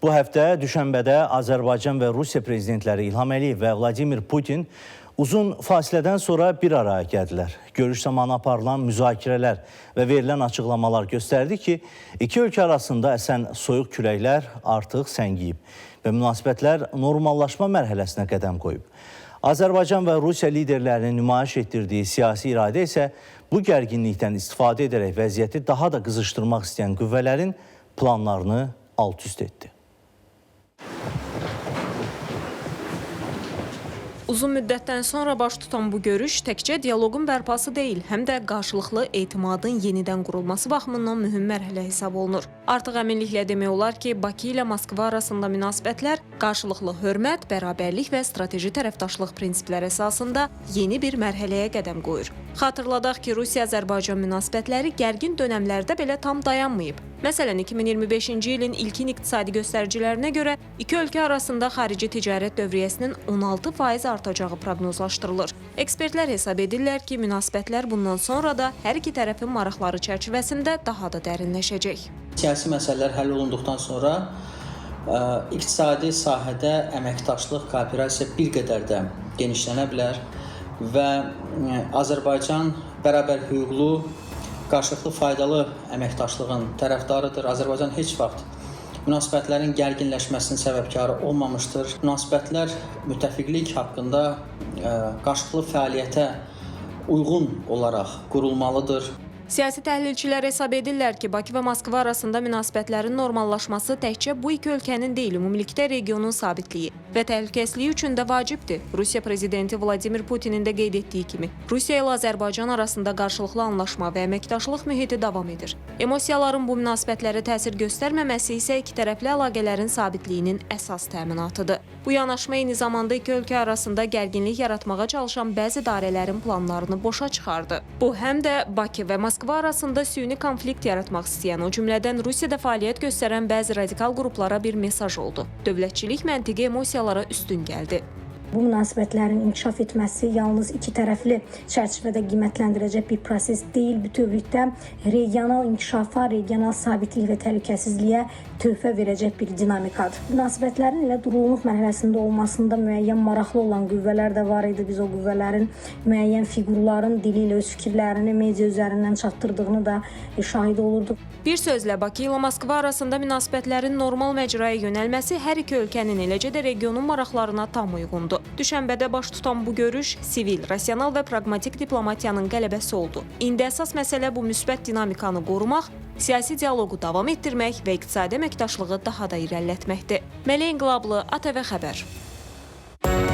Bu həftə Düşənbədə Azərbaycan və Rusiya prezidentləri İlham Əliyev və Vladimir Putin uzun fasilədən sonra bir araya gəldilər. Görüş zamanı aparılan müzakirələr və verilən açıqlamalar göstərdi ki, iki ölkə arasında əsən soyuq küləklər artıq səngiyib və münasibətlər normallaşma mərhələsinə qədəm qoyub. Azərbaycan və Rusiya liderlərinin nümayiş etdirdiyi siyasi iradə isə bu gərginlikdən istifadə edərək vəziyyəti daha da qızışdırmaq istəyən qüvvələrin planlarını alt-üst etdi. Uzun müddətdən sonra baş tutan bu görüş təkcə dialoqun bərpası deyil, həm də qarşılıqlı etimadın yenidən qurulması baxımından mühüm mərhələ hesab olunur. Artıq əminliklə demək olar ki, Bakı ilə Moskva arasında münasibətlər qarşılıqlı hörmət, bərabərlik və strateji tərəfdaşlıq prinsipləri əsasında yeni bir mərhələyə qədəm qoyur. Xatırladaq ki, Rusiya-Azərbaycan münasibətləri gərgin dönəmlərdə belə tam dayanmayıb. Məsələn, 2025-ci ilin ilkin iqtisadi göstəricilərinə görə iki ölkə arasında xarici ticarət dövriyyəsinin 16% artacağı proqnozlaşdırılır. Ekspertlər hesab edirlər ki, münasibətlər bundan sonra da hər iki tərəfin maraqları çərçivəsində daha da dərinləşəcək. Siyasi məsələlər həll olunduqdan sonra iqtisadi sahədə əməkdaşlıq, kooperasiya bir qədər də genişlənə bilər və Azərbaycan bərabər hüquqlu, qarşılıqlı faydalı əməkdaşlığın tərəfdarıdır. Azərbaycan heç vaxt münasibətlərin gərginləşməsinin səbəbkarı olmamışdır. Münasibətlər müttəfiqlik haqqında qarşılıqlı fəaliyyətə uyğun olaraq qurulmalıdır. Siyasi təhlilçilər hesab edirlər ki, Bakı və Moskva arasında münasibətlərin normallaşması təkcə bu iki ölkənin deyil, ümumilikdə regionun sabitliyi və təhlükəsizliyi üçün də vacibdir. Rusiya prezidenti Vladimir Putinin də qeyd etdiyi kimi, Rusiya ilə Azərbaycan arasında qarşılıqlı anlaşma və əməkdaşlıq mühiti davam edir. Emosiyaların bu münasibətlərə təsir göstərməməsi isə iki tərəfli əlaqələrin sabitliyinin əsas təminatıdır. Bu yanaşma eyni zamanda iki ölkə arasında gərginlik yaratmağa çalışan bəzi dairələrin planlarını boşa çıxardı. Bu həm də Bakı və Moskva arasında süni konflikt yaratmaq istəyən, o cümlədən Rusiyada fəaliyyət göstərən bəzi radikal qruplara bir mesaj oldu. Dövlətçilik məntiqi emosiyalara üstün gəldi. Bu münasibətlərin inkişaf etməsi yalnız iki tərəfli çərçivədə qiymətləndiriləcək bir proses deyil, bütövlükdə regional inkişafa, regional sabitlik və təhlükəsizliyə töhfə verəcək bir dinamikadır. Münasibətlərin elə durğunluq mərhələsində olmasında müəyyən maraqlı olan qüvvələr də var idi. Biz o qüvvələrin müəyyən fiqurların dili ilə öz fikirlərini media üzərindən çatdırdığını da şahid olurduq. Bir sözlə, Bakı ilə Moskva arasında münasibətlərin normal məcraya yönəlməsi hər iki ölkənin, eləcə də regionun maraqlarına tam uyğundur. Düşənbədə baş tutan bu görüş sivil, rasional və praqmatik diplomatiyanın qələbəsi oldu. İndi əsas məsələ bu müsbət dinamikanı qorumaq, siyasi dialoqu davam etdirmək və iqtisadi əməkdaşlığı daha da irəlilətməkdir. Mələk İnqilablı, ATV Xəbər.